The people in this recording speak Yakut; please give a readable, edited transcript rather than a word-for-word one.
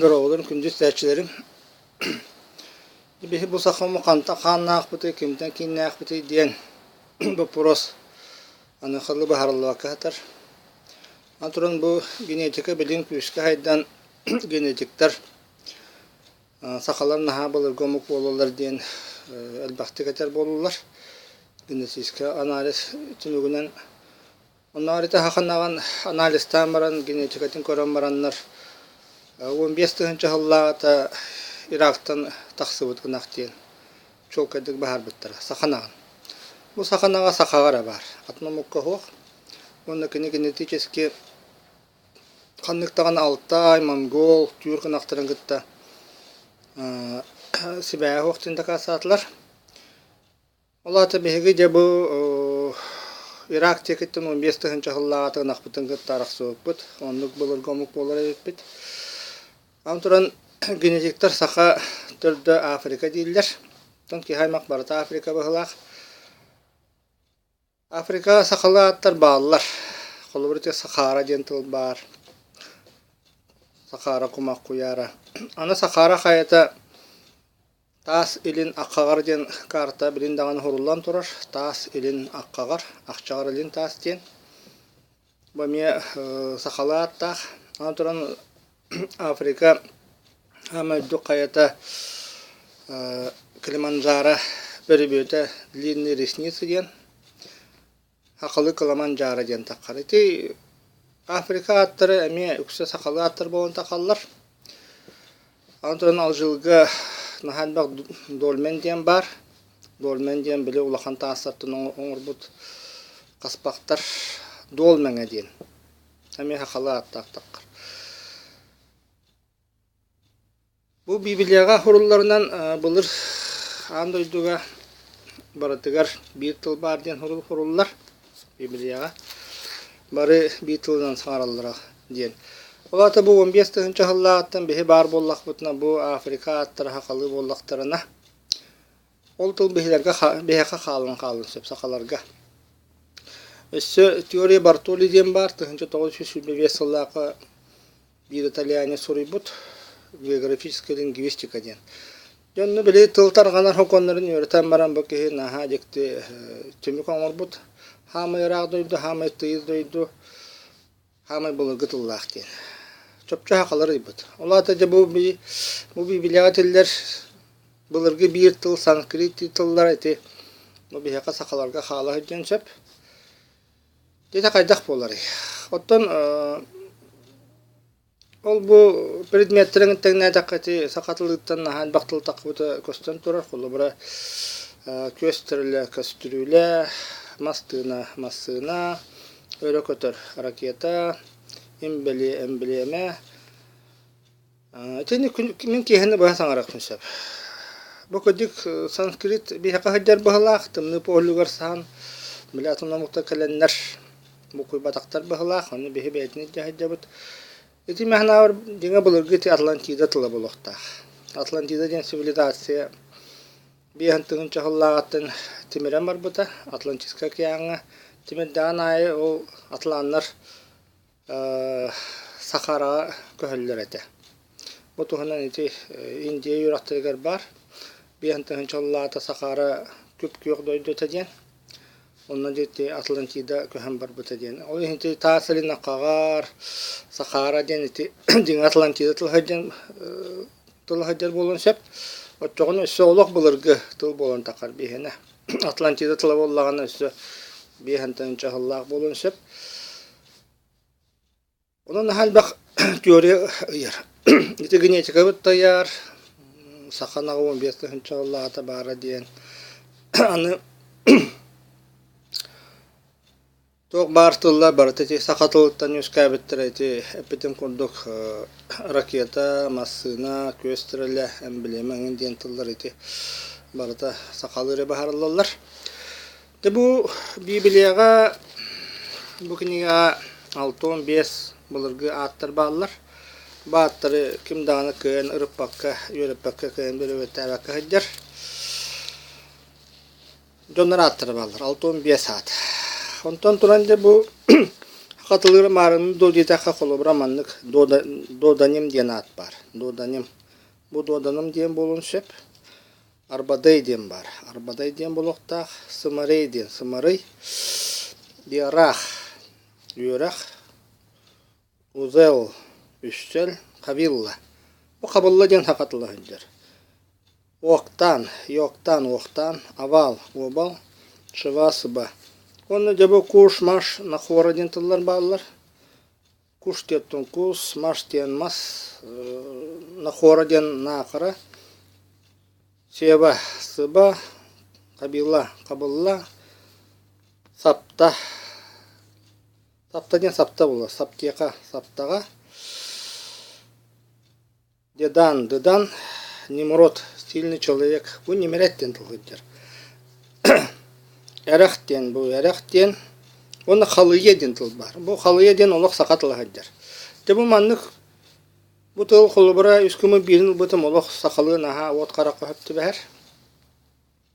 Дорооболорун күндү истээччилэрим. Биһи бу сахамы хантан хааннаахпытый, кимтэн кииннээхпитий диэн боппуруос аны халы быһаарыллыбакка сытар. Аны туран бу генетика билим күүскэ сайдан генетиктэр сахалар наһаа былыргы омук буолаллар диэн элбэхтик этэр буоллулар. Генетическэй анализ түмүгүнэн Оннооҕор ити хаханаҕын анализтаан баран, генетикатын көрөн бараннар, 15 тыһыынча сыллааҕыта Ирактан тахсыбыт ынах диэн чуолкайдык быһаарбыттара саха ынаҕын. Бу саха ынаҕа сахаҕа эрэ баар, атын омукка суох. Уонна кини генетически ханнык даҕаны Алтай, Монгол, түүр ынахтарын кытта сибээһэ суох диэн дакаастаатылар. Ол аата биһиги дьэ бу Ирак диэкиттэн 15 тыһыынча сыллааҕыта ынахпытын кытта арахсыбыппыт. Оннук былыргы омук буолар эбиппит. Аны туран генетиктэр саха төрдө Африка дииллэр. Оттон киһи аймах барыта Африка быһыылаах. Африкаҕа сахалыы ааттар бааллар. Холобур ити Сахара диэн тыл баар. Сахара кумах куйаара. Аны Сахара хайата Таас Илин Аккаҕар диэн карта билин даҕаны суруллан турар. Таас Илин Аккаҕар, Ахчаҕар Илин Таас диэн. Бу эмиэ сахалыы ааттаах. Аны туран Африка саамай үрдүк хайата Килиманджаро бөрүбүөтэ Длинные ресницы диэн, сахалыы Кыламанджаро диэн таххар. Ити Африка ааттара эмиэ үксэ сахалыы ааттар буолан тахаллар. Аны туран Алжирга наһаа элбэх дольмен диэн баар. Дольмен диэн били улахан таастартан оҥорбут хаспахтар Дуол Мэҥэ диэн. Эмиэ сахалыы ааттаах таххар. Бу Библияҕа сурулларынан былыр аан дойдуга барытыгар биир тыл баар диэн суруллар Библияҕа. Бары биир тылынан саҥараллара диэн. Ол аата бу 15 тыһыынча сыллааҕыттан биһи баар буоллахпытына бу Африка ааттара сахалыы буоллахтарына ол тыл биһилэргэ биһиэхэ хаалан хаалыан сөп сахаларга. Өссө теория Бартоли диэн баар 1925 сыллаахха биир итальянец суруйбут «Географическая лингвистика» диэн. Дьэ онно били тыл тарҕанар сокуоннарын үөрэтэн баран бу киһи наһаа дьикти түмүк оҥорбут. Хаамай ыраах дойду, хаамай тыйыс дойду, хаамай былыргы тыллаах диэн. Чопчу сахалар ыйбыт. Ол аата дьэ бу бу Библияҕа этиллэр былыргы биир тыл санскрит тыллара ити бу биһиэхэ сахаларга хаала сылдьыан сөп. Дьэ хайдах буоларый? Оттон ол бу предметтэрин тэҥнээтэххэ ити саха тылыттан наһаа элбэх тыл тахсыбыта көстөн турар. Холобура, күөс тэрилэ көстүрүүлэ, мас тыына массыына, өрө көтөр ракета, имбэли эмблемэ, Итини мин киэһэни быһа саҥарыахпын сөп. Бу кырдьык санскрит биһиэхэ сылдьар быһыылаах, тымныы полюгар саһан, били атын омуктар кэлэннэр буккуйбатахтар быһыылаах, ону биһи бэйэтин илдьэ сылдьабыт. Ити мин санаабар дьиҥэ былыргы ити Атлантида тыла буолуохтаах. Атлантида диэн цивилизация биэһин тыһыынча сыллааҕыттан тимирэн барбыта Атлантическай океаҥҥа. Тимирдэҕин аайы ол атланнар Сахараҕа көһөллөр этэ. Бу туһунан ити Индия үөрэхтэригэр баар. Биэһин тыһыынча сыллааҕыта Сахара күп-күөх дойду этэ диэн. Онно диэки Атлантида көһөн барбыта диэн. Ол иһин ити Таас илин Акаҕар, Сахара диэн ити дьиҥ Атлантида тыл сылдьан тыл сылдьар буолуон сөп. Оччоҕуна өссө олох былыргы тыл буолан таххар биэһинэ. Атлантида тыла буоллаҕына өссө биэһин тыһыынча сыллаах буолуон сөп. Онон наһаа элбэх теория ыйар. Ити генетикабыт да ыйар, саха ынаҕа 15 тыһыынча сыллааҕыта баара диэн. Аны туох баар тыллар барыта ити саха тылыттан үөскээбиттэрэ ити эппитим курдук ракета, массыына, күөс тэрилэ, эмблема эҥин диэн тыллар ити барыта сахалыы эрэ быһаарыллаллар. Дьэ бу Библияҕа бу кинигэҕэ 65 былыргы ааттар бааллар. Бу ааттары ким даҕаны кыайан ырыппакка, үөрэппэккэ, кыайан бөрөбөттөөбөккө сылдьар. Дьоннор ааттара бааллар, 65 аат. Онтон туран дьэ бу. Хатылыыр маарынныы дуо диэтэххэ, холобура маннык Доданим диэн аат баар. Доданим. Бу Доданым диэн буолуон сөп. Арбадай диэн баар. Арбадай диэн буолуохтаах. Сымарей диэн сымарый. Диараах үөрэх. Узел үссэл. Хавилла. Бу хабылла диэн сахатыла сылдьар. Уоктаан, Йоктаан, уохтаан, Авал, уобал, Шива, сыба. Уонна дьэ бу куш, маш, нахора диэн тыллар бааллар. Куш диэттэн кус, маш диэн мас, нахора диэн наахара, Себа, сыба, Хабила, хабылла, Сапта, Сапта диэн сапта буолар, саптиэха, саптаҕа. Дедан, Дыдан, Nimrod, сильный человек. Бу Нимрет диэн тыл сылдьар. Эрэх диэн бу эрэх диэн уонна халыйа диэн тыл баар. Бу халыйа диэн олох саха тыла сылдьар. Дьэ бу маннык бу тыл холобура үс күмү биирин ылбытым олох сахалыы наһаа уот харахха сөп түбэһэр.